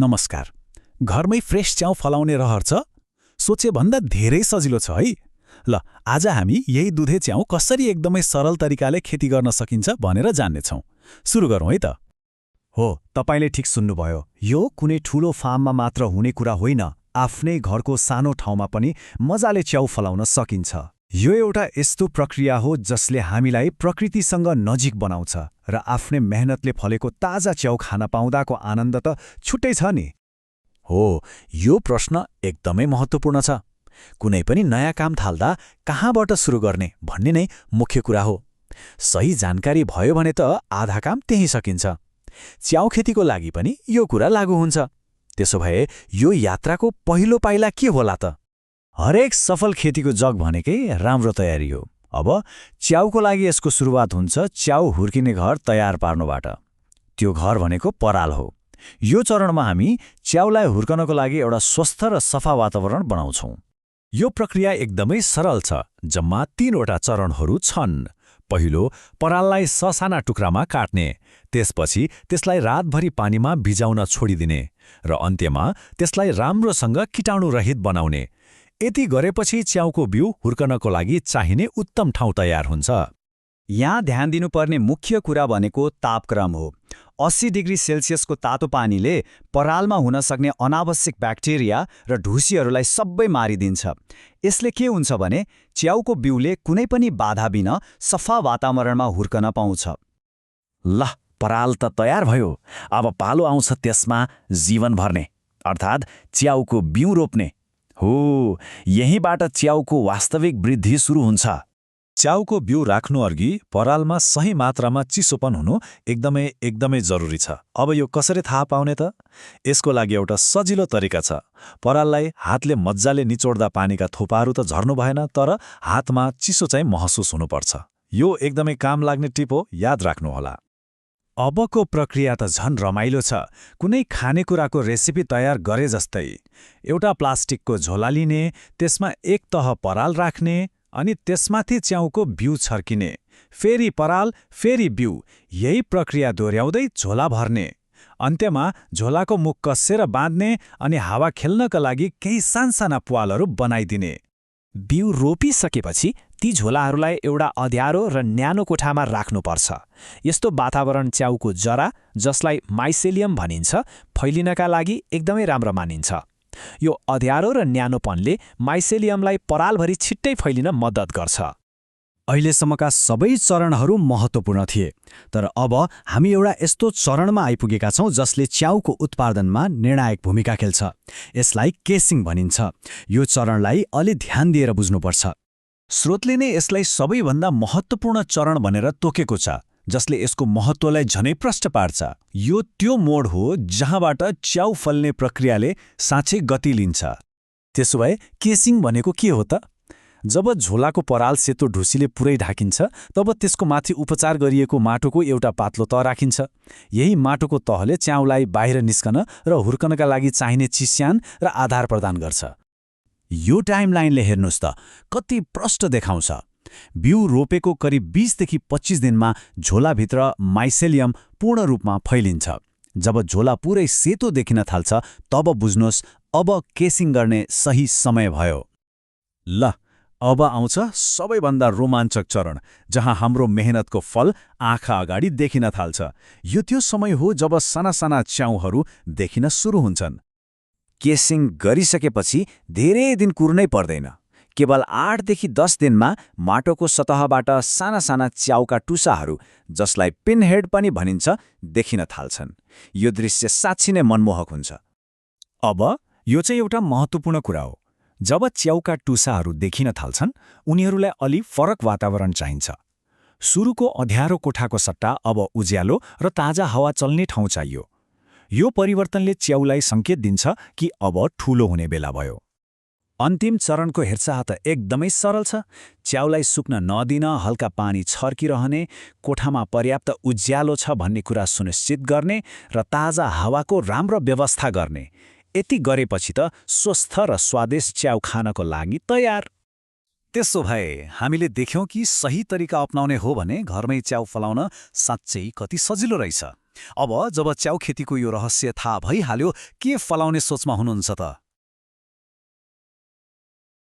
नमस्कार। घरमै फ्रेस च्याउ फलाउने रहर छ? सोचेभन्दा धेरै सजिलो छ है। ल, आज हामी यही दुधे च्याउ कसरी एकदमै सरल तरिकाले खेती गर्न सकिन्छ भनेर जान्नेछौँ। सुरु गरौँ है त। हो, तपाईले ठिक सुन्नुभयो। यो कुनै ठूलो फार्ममा मात्र हुने कुरा होइन, आफ्नै घरको सानो ठाउँमा पनि मजाले च्याउ फलाउन सकिन्छ। यो एउटा यस्तो प्रक्रिया हो जसले हामीलाई प्रकृतिसँग नजिक बनाउँछ र आफ्नै मेहनतले फलेको ताजा च्याउ खान पाउँदाको आनन्द त छुट्टै छ नि। हो, यो प्रश्न एकदमै महत्त्वपूर्ण छ। कुनै पनि नयाँ काम थाल्दा कहाँबाट सुरु गर्ने भन्ने नै मुख्य कुरा हो। सही जानकारी भयो भने त आधा काम त्यही सकिन्छ। च्याउ खेतीको लागि पनि यो कुरा लागू हुन्छ। त्यसो भए यो यात्राको पहिलो पाइला के होला त? हरेक सफल खेतीको जग भनेकै राम्रो तयारी हो। अब च्याउको लागि यसको सुरुवात हुन्छ च्याउ हुर्किने घर तयार पार्नुबाट। त्यो घर भनेको पराल हो। यो चरणमा हामी च्याउलाई हुर्कनको लागि एउटा स्वस्थ र सफा वातावरण बनाउँछौँ। यो प्रक्रिया एकदमै सरल छ। जम्मा 3वटा चरणहरू छन्। पहिलो, पराललाई ससाना टुक्रामा काट्ने। त्यसपछि त्यसलाई रातभरि पानीमा भिजाउन छोडिदिने र अन्त्यमा त्यसलाई राम्रोसँग कीटाणुरहित बनाउने। यति गरेपछि च्याउको बिउ हुर्कनको लागि चाहिने उत्तम ठाउँ तयार हुन्छ। यहाँ ध्यान दिनुपर्ने मुख्य कुरा भनेको तापक्रम हो। 80 डिग्री सेल्सियसको तातो पानीले परालमा हुन सक्ने अनावश्यक ब्याक्टेरिया र ढुसीहरूलाई सबै मारिदिन्छ। यसले के हुन्छ भने च्याउको बिउले कुनै पनि बाधा बिना सफा वातावरणमा हुर्कन पाउँछ। ल, पराल त तयार भयो। अब पालो आउँछ त्यसमा जीवन भर्ने, अर्थात् च्याउको बिउ रोप्ने। हो, यहीँबाट च्याउको वास्तविक वृद्धि सुरु हुन्छ। च्याउको बिउ राख्नु अघि परालमा सही मात्रामा चिसोपन हुनु एकदमै जरुरी छ। अब यो कसरी थाहा पाउने त? यसको लागि एउटा सजिलो तरिका छ। पराललाई हातले मज्जाले निचोड्दा पानीका थोपाहरू त झर्नु भएन, तर हातमा चिसो चाहिँ महसुस हुनुपर्छ। यो एकदमै काम लाग्ने टिप हो, याद राख्नुहोला। अबको प्रक्रिया त झन् रमाइलो छ। कुनै खानेकुराको रेसिपी तयार गरे जस्तै। एउटा प्लास्टिकको झोला लिने, त्यसमा एक तह पराल राख्ने, अनि त्यसमाथि च्याउको बिउ छर्किने। फेरि पराल, फेरि बिउ। यही प्रक्रिया दोहोऱ्याउँदै झोला भर्ने। अन्त्यमा झोलाको मुख कस्सेर बाँध्ने अनि हावा खेल्नका लागि केही सानसाना प्वालहरू बनाइदिने। बिउ रोपिसकेपछि ती झोलाहरूलाई एउटा अँध्यारो र न्यानो कोठामा राख्नुपर्छ। यस्तो वातावरण च्याउको जरा, जसलाई माइसेलियम भनिन्छ, फैलिनका लागि एकदमै राम्रो मानिन्छ। यो अँध्यारो र न्यानोपनले माइसेलियमलाई परालभरि छिट्टै फैलिन मद्दत गर्छ। अहिलेसम्मका सबै चरणहरू महत्त्वपूर्ण थिए, तर अब हामी एउटा यस्तो चरणमा आइपुगेका छौँ जसले च्याउको उत्पादनमा निर्णायक भूमिका खेल्छ। यसलाई केसिङ भनिन्छ। यो चरणलाई अलि ध्यान दिएर बुझ्नुपर्छ। स्रोतले नै यसलाई सबैभन्दा महत्त्वपूर्ण चरण भनेर तोकेको छ, जसले यसको महत्त्वलाई झनै प्रष्ट पार्छ। यो त्यो मोड हो जहाँबाट च्याउ फल्ने प्रक्रियाले साँच्चै गति लिन्छ। त्यसो भए केसिङ भनेको के हो त? जब झोलाको पराल सेतो ढुसीले पुरै ढाकिन्छ, तब त्यसको माथि उपचार गरिएको माटोको एउटा पातलो तह राखिन्छ। यही माटोको तहले च्याउलाई बाहिर निस्कन र हुर्कनका लागि चाहिने चिस्यान र आधार प्रदान गर्छ। यो टाइमलाइनले हेर्नुहोस् त, कति प्रष्ट देखाउँछ। बिउ रोपेको करिब 20देखि 25 दिनमा झोलाभित्र माइसेलियम पूर्ण रूपमा फैलिन्छ। जब झोला पुरै सेतो देखिन थाल्छ, तब बुझ्नुहोस् अब केसिङ गर्ने सही समय भयो। ल, अब आउँछ सबैभन्दा रोमाञ्चक चरण, जहाँ हाम्रो मेहनतको फल आँखा अगाडि देखिन थाल्छ। यो त्यो समय हो जब साना च्याउहरू देखिन सुरु हुन्छन्। केसिङ गरिसकेपछि धेरै दिन कुर्नै पर्दैन। केवल 8देखि 10 दिनमा माटोको सतहबाट साना च्याउका टुसाहरू, जसलाई पिनहेड पनि भनिन्छ, देखिन थाल्छन्। यो दृश्य साँच्चै नै मनमोहक हुन्छ। अब यो चाहिँ एउटा महत्त्वपूर्ण कुरा हो। जब च्याउका टुसाहरू देखिन थाल्छन्, उनीहरूलाई अलि फरक वातावरण चाहिन्छ। सुरुको अँध्यारो कोठाको सट्टा अब उज्यालो र ताजा हावा चल्ने ठाउँ चाहियो। यो परिवर्तनले च्याउलाई सङ्केत दिन्छ कि अब ठूलो हुने बेला भयो। अन्तिम चरणको हेरचाह त एकदमै सरल छ। च्याउलाई सुक्न नदिन हल्का पानी छर्किरहने, कोठामा पर्याप्त उज्यालो छ भन्ने कुरा सुनिश्चित गर्ने र ताजा हावाको राम्रो व्यवस्था गर्ने। यति गरेपछि त स्वस्थ र स्वादिष्ट च्याउ खानको लागि तयार। त्यसो भए हामीले देख्यौँ कि सही तरिका अपनाउने हो भने घरमै च्याउ फलाउन साँच्चै कति सजिलो रहेछ। अब जब च्याउ खेतीको यो रहस्य थाहा भइहाल्यो, के फलाउने सोचमा हुनुहुन्छ त?